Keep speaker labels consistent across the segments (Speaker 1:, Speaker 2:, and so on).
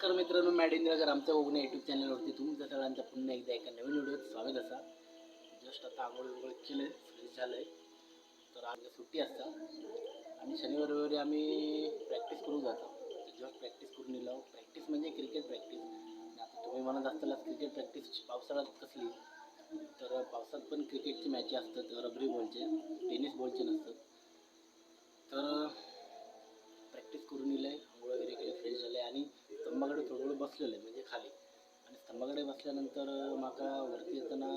Speaker 1: नमस्कार मित्रांनो, मॅड इंद्रकर आमच्या कोकणी यूट्यूब चॅनलवरती तुमच्या सगळ्यांचं पुन्हा एकदा एका नवीन व्हिडिओत स्वागत असा. जस्ट आता आंघोळ विंघोळ केलं, फ्रेश झालं आहे. तर आज सुट्टी असतात आणि शनिवार रविवारी आम्ही प्रॅक्टिस करून जातो. जस्ट प्रॅक्टिस करून येलो. प्रॅक्टिस म्हणजे क्रिकेट प्रॅक्टिस. आणि आता तुम्ही म्हणत असताना क्रिकेट प्रॅक्टिस पावसाळ्यात कसली? तर पावसात पण क्रिकेटची मॅची असतात, रबरी बॉलचे, टेनिस बॉलचे नसतात. तर प्रॅक्टिस करून येलं आहे, आंघोळ वगैरे केले, फ्रेश झाले आणि स्तंभाकडे थोडं थोडं बसलेलं आहे, म्हणजे खाली. आणि स्तंभाकडे बसल्यानंतर माका वरती येताना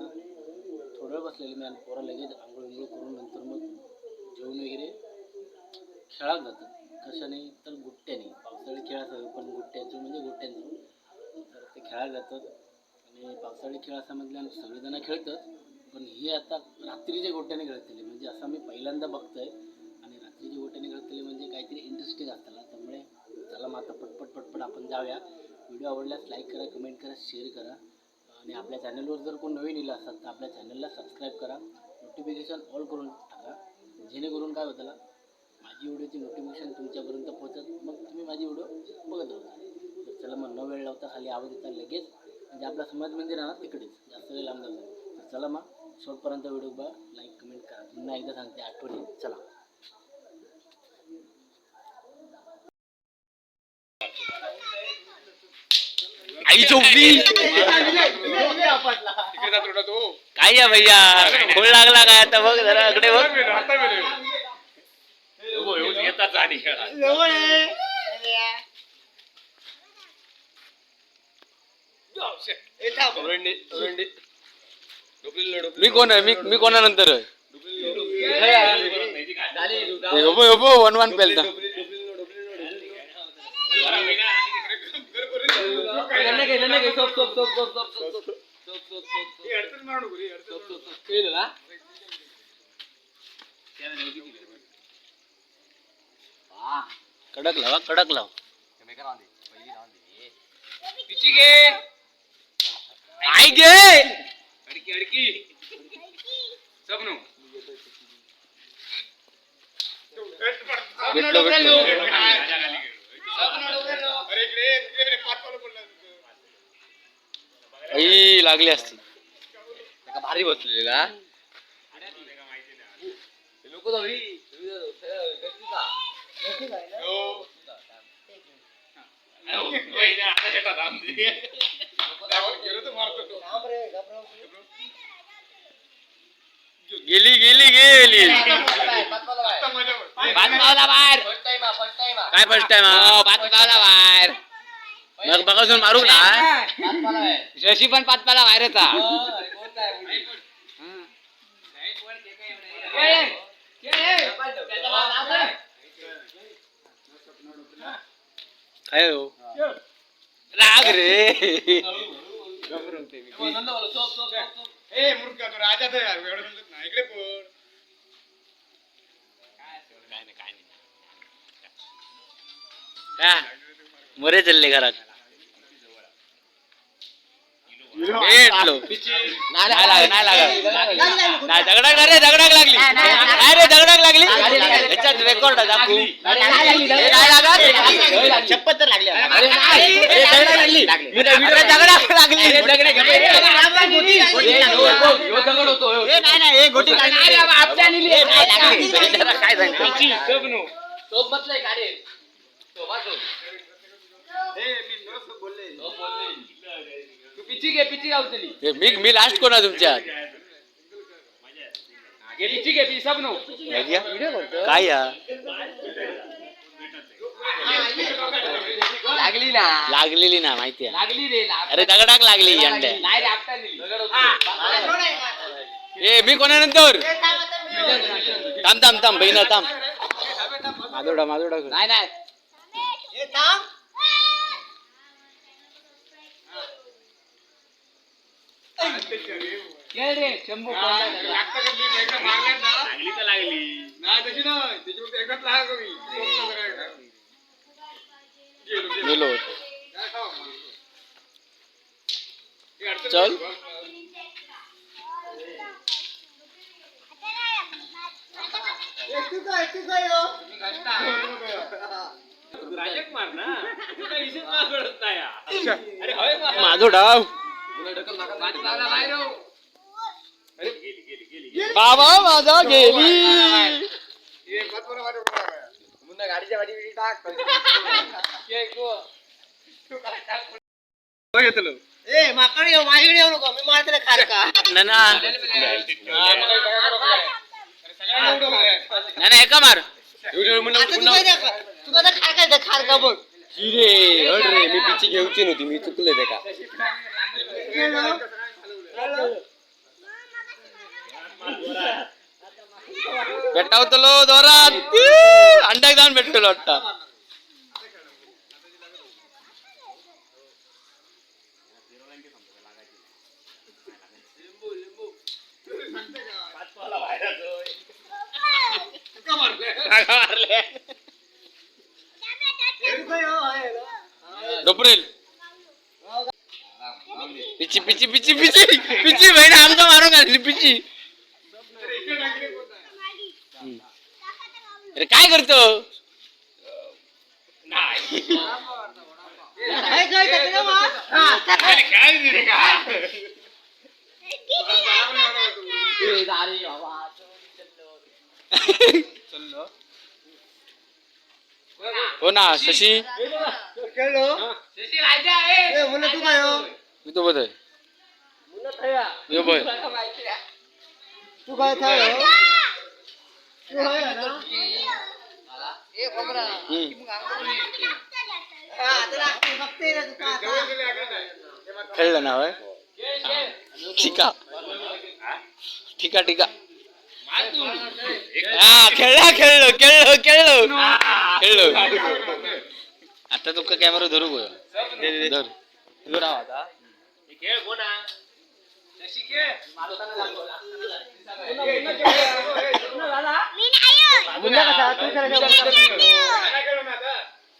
Speaker 1: थोडं वेळ बसलेलं मी आणि पोरं लगेच आंघोळ विंघोळ करून नंतर मग जेवण वगैरे खेळात जातात. कशाने? तर गुट्ट्याने. पावसाळी खेळ असावे पण गुट्ट्याचं, म्हणजे गोट्यांचं. तर ते खेळायला जातात आणि पावसाळी खेळ असा म्हटल्यानं सगळेजण खेळतात, पण हे आता रात्रीच्या गोट्याने खेळतले, म्हणजे असं मी पहिल्यांदा बघतोय. आणि रात्रीच्या गोट्याने खेळतले म्हणजे काहीतरी इंटरेस्टिंग असताना. त्यामुळे चला मग आता पटपट पटपट आपण जाऊया. व्हिडिओ आवडल्यास लाईक करा, कमेंट करा, शेअर करा आणि आपल्या चॅनलवर जर कोण नवीन येईल असाल तर आपल्या चॅनलला सबस्क्राईब करा, नोटिफिकेशन ऑल करून टाका, जेणेकरून काय होतं, माझी व्हिडिओची नोटिफिकेशन तुमच्यापर्यंत पोहोचत, मग तुम्ही माझी व्हिडिओ बघत राहता. तर चला मग, न वेळ लावता खाली आवाज येतात लगेच, म्हणजे आपला समाज मंदिर आहे ना तिकडेच, जास्त वेळ लांब जात नाही. तर चला मग शेवटपर्यंत व्हिडिओ बघा, लाईक कमेंट करा. पुन्हा एकदा सांगते, आठवण येईल. चला.
Speaker 2: आई चोपली काय या भैया, खोल लागला काय आता? बघ जरा इकडे बघ. मी कोण आहे? मी मी कोणानंतर आहे? वन वन पेलता. कडक लावा, कडक लाव. आई गे. भेटलो भेटलो. आई लागली असती.
Speaker 3: भारी बसलेला.
Speaker 2: गेली गेली गेली. पाच पावला बाहेर. काय फर्स्ट टाइम? पाच पावला बाहेर. मग बघा मारू ना.
Speaker 3: शशी पण पाच पाला बाहेर होता.
Speaker 2: काय हो राग रे? हा, मरे चालले घरात. भेटलो. नाही लागत, नाही लागत. नाही, दगडाक रे, दगडाक लागली. नाही रे, दगडाक लागली. ह्याच्यात रेकॉर्ड दाखवू. हे नाही लागत.
Speaker 1: चप्पल तर लागली.
Speaker 2: अरे दगडाक लागली. अरे दगडाक लागली. काय सांगतो? हे मी मी लास्ट कोण आहे तुमच्यात? काय या?
Speaker 3: लागली ना?
Speaker 2: लागलेली ना, माहिती आहे.
Speaker 3: लागली रे.
Speaker 2: अरे दगडाक लागली अंड्या.
Speaker 3: नाही रे, आपटा दिली.
Speaker 2: ए मी कोणानंतर? थांब थांब थांब बहिणा थांब. माधोडा माधोडा.
Speaker 3: नाही नाही. खेळ रे शंभू.
Speaker 2: गेलो होतो. चल. माझो डाव बाबा माझा गेली.
Speaker 4: ए माकडे येऊ, माझ्याकडे येऊ नको, मी मारते खारका.
Speaker 2: ना ना ना एका मार.
Speaker 4: आता तू काय दाखव? तू आता खारका येतं, खारका बघ.
Speaker 3: रे अड रे, मी पिची घेऊची नव्हती, मी चुकले ते का.
Speaker 2: भेटावतलो दोरात अंडाक जाऊन भेटलो वाटतं. मारले. डोपरेल पिची पिची पिची पिची पिची बहीण आमचा मारून घातली पिची. अरे काय करतो?
Speaker 4: काय काय टाकलं मार? हा, टाक.
Speaker 2: हो ना शशी.
Speaker 4: खेळलो. ए, मुलं तू काय हो?
Speaker 2: मी तो बघ मी बघ.
Speaker 4: तू काय थाय हो? तू हाय ना?
Speaker 2: हम्म.
Speaker 4: हा, आता लागते, बघते ना तू का आता.
Speaker 2: खेळलं ना होय. ठीका ठीका ठीका. हा खेळला, खेळलो खेळलो खेळलो खेळलो. आता तुका कॅमेरा धरू गो. धर.
Speaker 4: मुन्ना कसा? तू खेळायचं.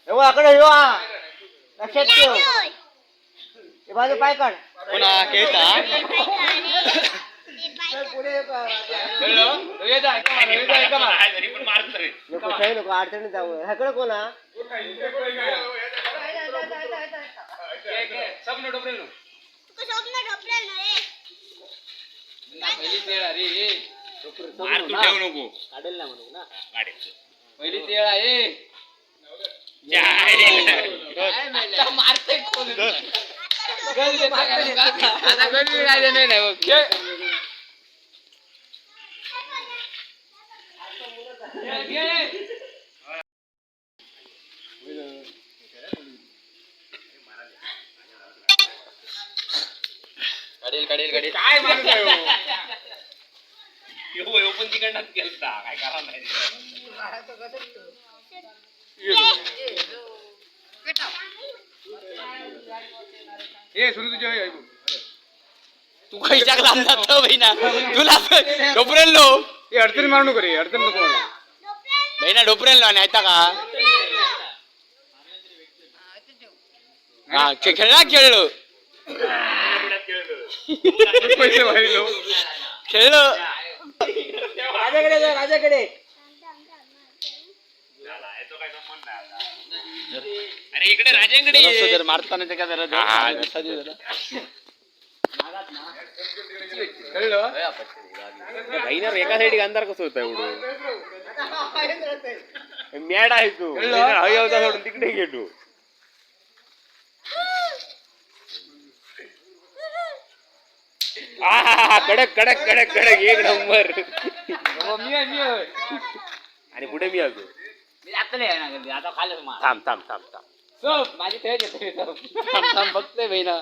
Speaker 4: हो, आकडे हो, हा. लक्षात ठेव. हे बाजू पाय काढ.
Speaker 2: पुन्हा खेळता.
Speaker 4: पुढे नको खेळ, नको अडचणीत जाऊ. ह्याकडे कोण हा?
Speaker 1: काढेल ना म्हणून ना.
Speaker 3: काय माणूस आहे हो? ए सुरू तुझ्या आई बघ.
Speaker 2: तू खयच्याक लांब जातो बहिणा, तुला डोपरेल लो.
Speaker 3: ए अडचणी मारू नको रे, अडचण नको मला.
Speaker 2: बहिणा डोपरेल लो नाही का. हा खेळला, खेळलो.
Speaker 3: पैसे वाहिलो.
Speaker 2: खेळलो.
Speaker 4: राजाकडे जा, राजाकडे.
Speaker 3: अरे इकडे राजांकडे
Speaker 2: जरासं जर मारताना ते का जरा जरा दे जरा.
Speaker 3: बहिणीवर एका साईड अंधार कसं होता एवढं? मॅड आहे तू. हय होता सोडून तिकडे गेलो. आहा, कडक कडक कडक कडक, एक नंबर. आणि पुढे मी आलो. थांब थांब थांब थांब.
Speaker 2: थांब थांब बघतोय बहिणा.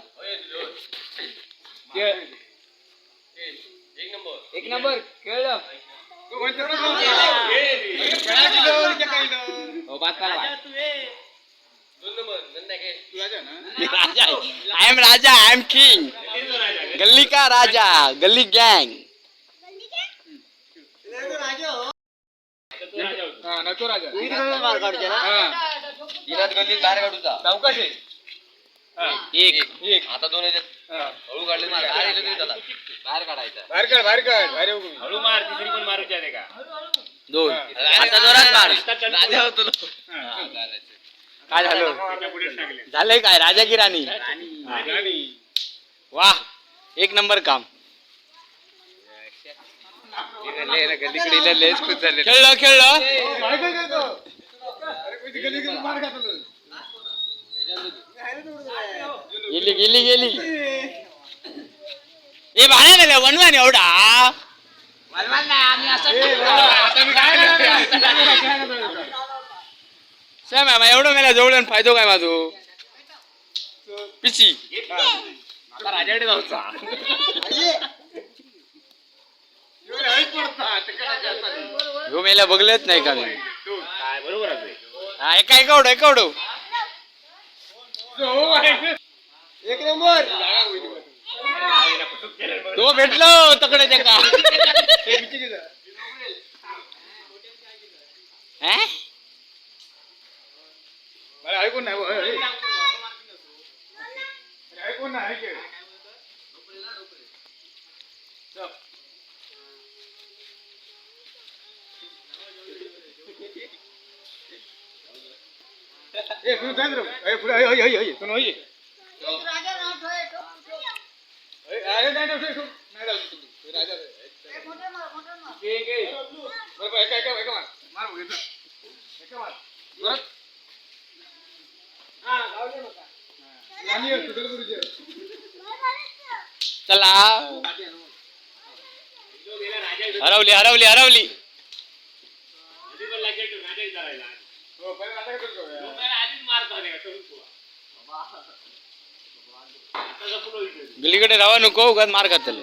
Speaker 3: एक नंबर खेळलं. हो
Speaker 2: मी राजा आहे. I am Raja, I am king. गल्ली का राजा, गल्ली गँग.
Speaker 4: मार काढूचे ना.
Speaker 3: चौकश आहे.
Speaker 2: एक.
Speaker 3: एक
Speaker 2: आता दोन हळू काढले बाहेर काढायचा.
Speaker 3: बाहेर काढ, बाहेर काढ, बाहेर येऊ तुम्ही. हळू मार, तिसरी पण मारूची आहे का?
Speaker 2: दोन. आता जोरात मार.
Speaker 3: राजा होतो.
Speaker 2: काय झालं? झालंय काय? राजा की राणी? वा, एक नंबर काम.
Speaker 3: गल्लीकडे खुश झाले.
Speaker 2: खेळलं खेळलं. गेली गेली गेली. ए भाड्या झाल्या वनवान एवढा. सॅम आहे, एवढं मेला जवळ फायदो काय माझो? पिची
Speaker 1: राजाकडे जाऊचा.
Speaker 2: ह्यो मेला बघलेच नाही का मी?
Speaker 1: काय बरोबर आहे.
Speaker 2: हा, एका एका उडव, एका उडव.
Speaker 4: एक नंबर.
Speaker 2: तो भेटलो तकडे त्याका. हं?
Speaker 5: ऐकून नाही, ऐकून नाही. ए सुन काय रे, ए पुढे होय होय होय सुन होय. अरे नाही नाही नाही जाऊ तुम्ही राजा. बरोबर, एका एका एका मार मार बघ, एका मार बरं.
Speaker 2: चला, हरवली हरवली हरवली. गलीकडे राहा नको, उगाच मार खातले.